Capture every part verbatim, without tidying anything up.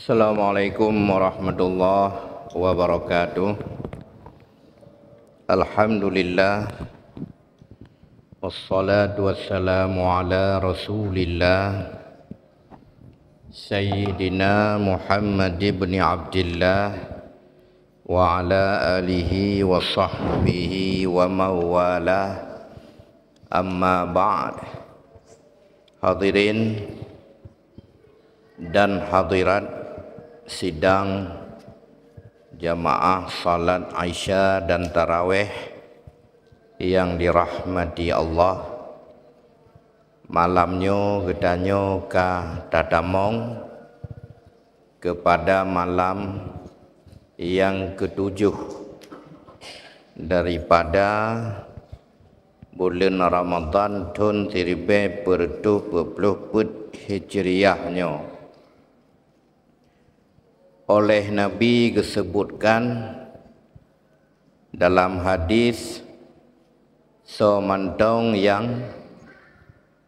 Assalamualaikum warahmatullahi wabarakatuh. Alhamdulillah. Wassalatu wassalamu ala Rasulillah, Sayyidina Muhammad ibni Abdillah, wa ala alihi wa sahbihi wa mawalah. Amma ba'd. Hadirin dan hadirat sidang jamaah salat Isya dan Tarawih yang dirahmati Allah. Malam nyoe geutanyoe ka tatamong keupada malam nyang keutujoh daripada buleuen Ramadhan thon siribée peuet reutôh peuet ploh peuet Hijriah nyoe. Oleh Nabi geuseubutkan dalam hadis, soe mantong nyang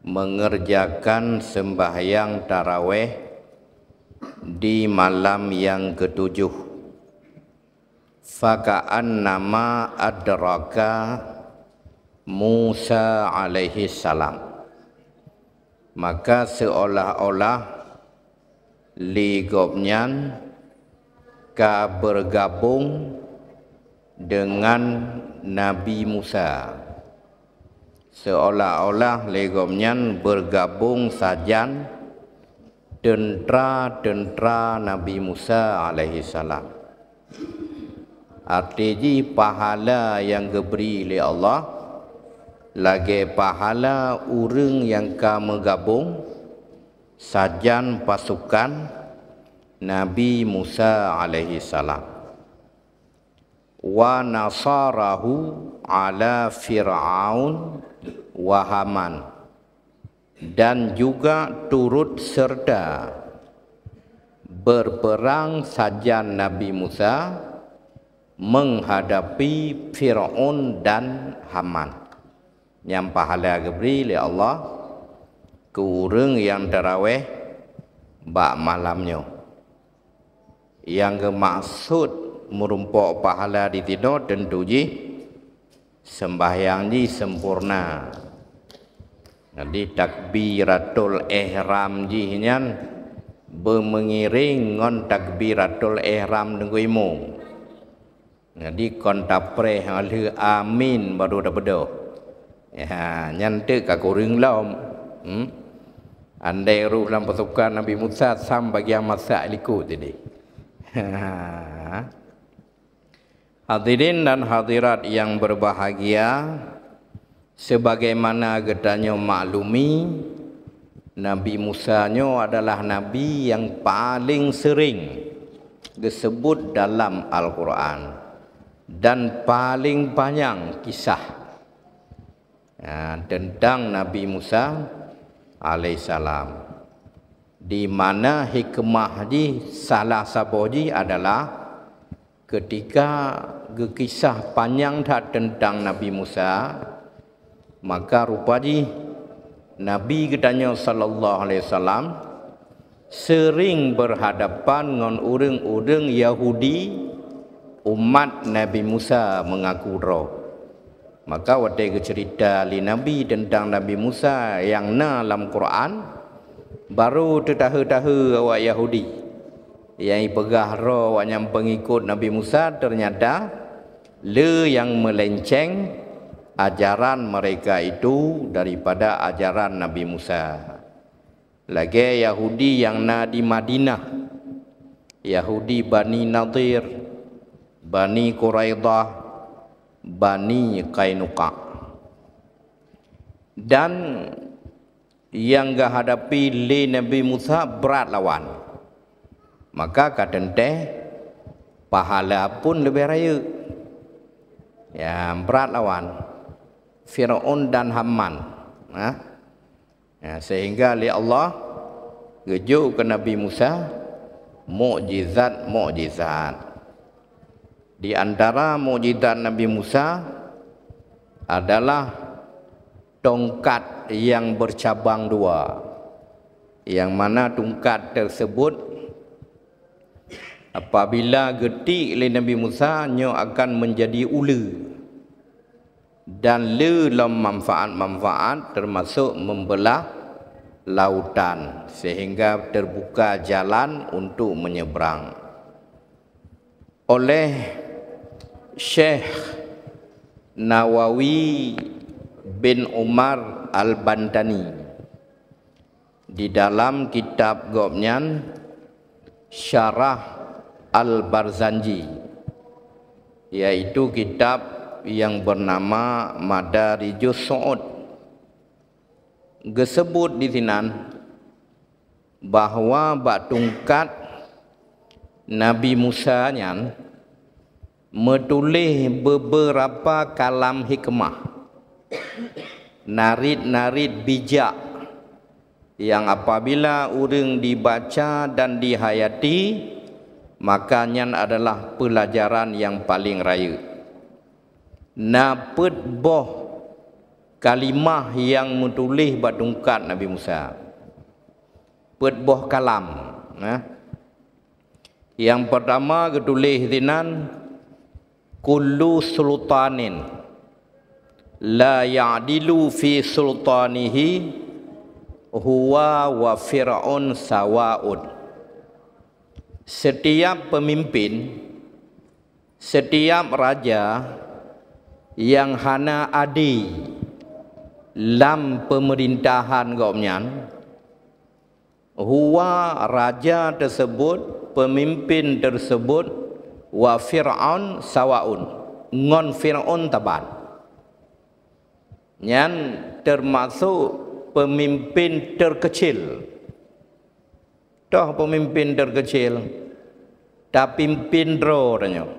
meungeurjakan seumbahyang tarawéh di malam nyang keutujoh, faka'annama adraka Musa alaihissalam, maka seuolah-olah lé gobnyan ka beurgabong deungon Nabi Musa, seuolah-olah lé gobnyan beurgabong sajan teuntra-teuntra Nabi Musa alaihissalam. Arti jih, pahala nyang geubri lé Allah lagée pahala ureuëng nyang ka meugabong sajan pasukan Nabi Musa alaihissalam. Wa nasarahu ala Fir'aun wa Haman, dan juga turut serta berperang sajan Nabi Musa menghadapi Firaun dan Haman. Nyang pahala geubri lé Allah keu ureuëng nyang tarawéh bak malam nyoe. Nyang geumaksud meurumpok pahala di tinoe teuntu jih seumbahyang jih sempurna. Jadi, takbiratul ihram jih nyan beumeungiréng ngon takbiratul ihram teungku imum. Jadi, kon tapreh lheueh amin baru tabeudôh. Ya, nyan teuk ka kureueng lom. Hmm? Andai roh lam pasukan Nabi Musa sam bagian masak likot tadi. Hadirin dan hadirat yang berbahagia, sebagaimana geutanyoe maklumi, Nabi Musa nyoe adalah nabi nyang paleng seuring geuseubut dalam Al-Qur'an dan paleng panyang kisah, ha, teuntang Nabi Musa alaihissalam, di mana hikmah jih, salah saboh jih adalah keutika geukisah panyang that teuntang Nabi Musa, maka rupa jih Nabi geutanyoe sallallahu alaihi wasallam seuring beurhadapan ngon ureuëng-ureuëng Yahudi, umat Nabi Musa meungaku droe. Maka watée geuceurita lé Nabi teuntang Nabi Musa nyang na lam Qur'an, barô teutahe-tahe awak Yahudi. Nyang jipeugah droe awaknyan peungikot Nabi Musa, teunyata le nyang meulenceng ajaran mereka itu daripada ajaran Nabi Musa. Lagée Yahudi nyang na di Madinah, Yahudi Bani Nadhir, Bani Quraidah, Bani Qainuqa. Dan nyang geuhadapi lé Nabi Musa brat lawan, maka ka teuntée pahala pun leubeh rayeuk. Ya, brat lawan Firaun dan Haman. Nah, ya, sehingga lé Allah geujok keu Nabi Musa mukjizat-mukjizat. Di antara mukjizat Nabi Musa adalah tongkat nyang beucabang dua, nyang mana tongkat teusebut Apabila geutik lé Nabi Musa, nyoe akan menjadi uleue dan le lom manfaat-manfaat, termasuk membelah lautan, sehingga terbuka jalan untuk menyeberang. Oleh Syekh Nawawi bin Umar Al-Bantani, di dalam kitab gobnyan Syarah Al-Barzanji, yaitu kitab yang bernama Madarijus Su'ud, geusebut di sinan bahwa bak tungkat Nabi Musa nyan meutuléh beberapa kalam hikmah, narit-narit bijak, yang apabila ureuëng dibaca dan dihayati, maka nyan adalah pelajaran yang paling rayeuk. Na peuet boh kalimah nyang meutuléh bak tungkat Nabi Musa. Peuet boh kalam, nah. Nyang peurtama geutuléh sinan, "Kullu sultanin la ya'dilu fi sultanihi huwa wa Fir'aun sawaun." Setiap pemimpin, setiap raja nyang hana ade lam pemerintahan gobnyan, huwa, raja tersebut, pemimpin tersebut, wa Fir'aun sawaun, ngon Fir'aun taban. Nyan termasuk pemimpin terkecil. Toh pemimpin terkecil, tapimpin droe tanyoe.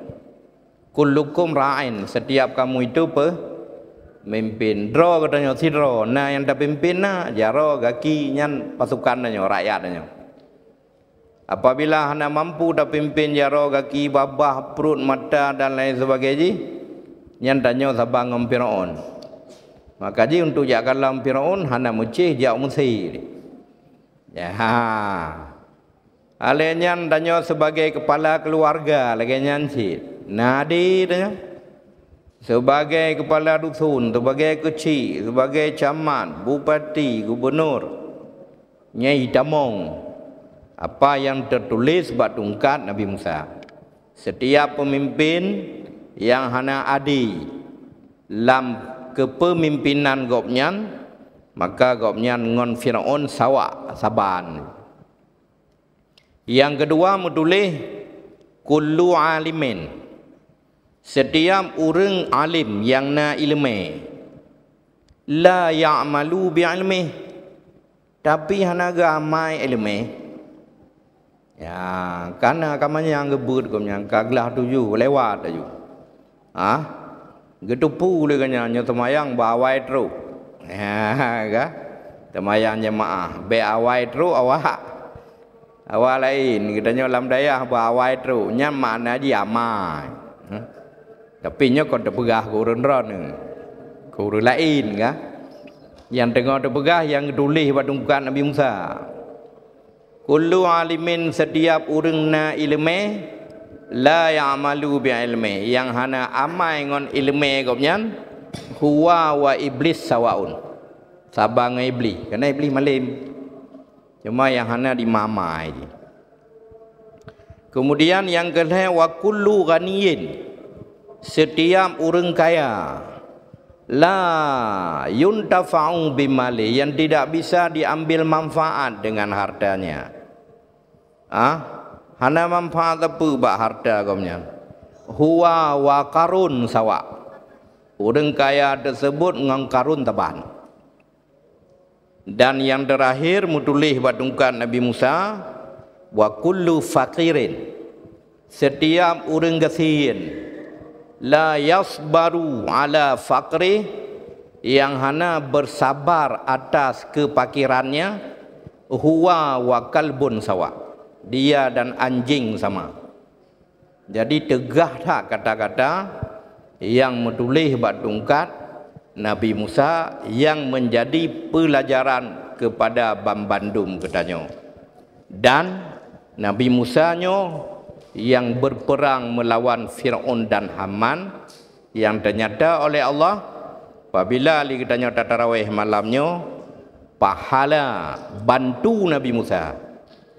"Kullukum ra'in," setiap kamu itu pemimpin. Droe geutanyoe sidroe, na nyang tapimpin na, jaroe gaki nyan pasukan tanyoe, rakyat tanyoe. Apabila hana mampu tapimpin jaroe gaki, babah, pruet, mata dan lain sebagainya jih, nyan tanyoe saban ngon Firaun. Maka jih untuk jak kalon Firaun hana meucéh jak u Mesir. Ya. Alèh nyan tanyoe sebagai kepala keluarga lagèe nyan cit. Na ade tanyoe. Sebagai kepala dusun, sebagai keuchik, sebagai camat, bupati, gubunur, nyang jitamong apa nyang teutuléh bak tungkat Nabi Musa. Setiap pemimpin nyang hana ade lam keupemimpinan gobnyan, maka gobnyan ngon Firaun sawa saban. Nyang keudua meutuléh, "Kullu alimin," setiap ureuëng alim nyang na iéleumé, "la ya'malu bi ilmih," tapi hana geuamai iéleumé. Ya, kana ka manyang geubeuet gobnyan, ka glah tujoh lewat laju. Ha? Geutupu lé gobnyan nyoe teumayang bak awai trok. Ha, ka? Teumayang jeumaáh, bèk awai trok awak. Awak laén, geutanyoe lam dayah bak awai trok, nyan makna jih amai. Hmm? Tapi nyoe kon teupeugah keu ureuëng droeneuh. Keu ureuëng laén, ka? Nyang teungoh teupeugah nyang geutuléh bak tungkat Nabi Musa. "Kullu alimin," setiap ureuëng na iéleumé, "la ya'malu bi ilmih," nyang hana amai ngon iéleumé gobnyan, "huwa wa iblis sawaun," saban ngon iblih, karena iblih malém. Cuma nyang hana dimamai jih. Kemudian nyang keulhèe, "Wa kullu ghaniyin," setiap ureuëng kaya, "la yuntafa'u bimali," yang tidak bisa diambil manfaat dengan hartanya. Ah, hana manfaat teupeu bak harta gobnyan. "Huwa wa Qarun sawa." Ureuëng kaya tersebut ngon Qarun taban. Dan nyang teurakhir meutuléh bak tungkat Nabi Musa, "Wa kullu faqirin," setiap ureuëng gasien, "la yasbaru ala faqri," yang hana bersabar atas kepakirannya, "huwa wa kalbun sawa," dia dan anjing sama. Jadi, teugah that kata-kata nyang meutuléh bak tungkat Nabi Musa nyang menjadi peulajaran keupada banmandum geutanyoe. Dan Nabi Musa nyoe nyang berperang melawan Firaun dan Haman, nyang teunyata oleh Allah, apabila lé geutanyoe tatarawéh malam nyoe, pahala bantu Nabi Musa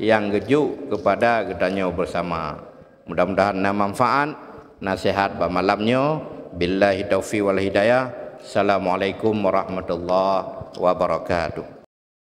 nyang geujok keupada geutanyoe beusama. Mudah-mudahan na manfaat naseuhat bak malam nyoe. Billahi taufiq wal hidayah. Assalamualaikum warahmatullahi wabarakatuh.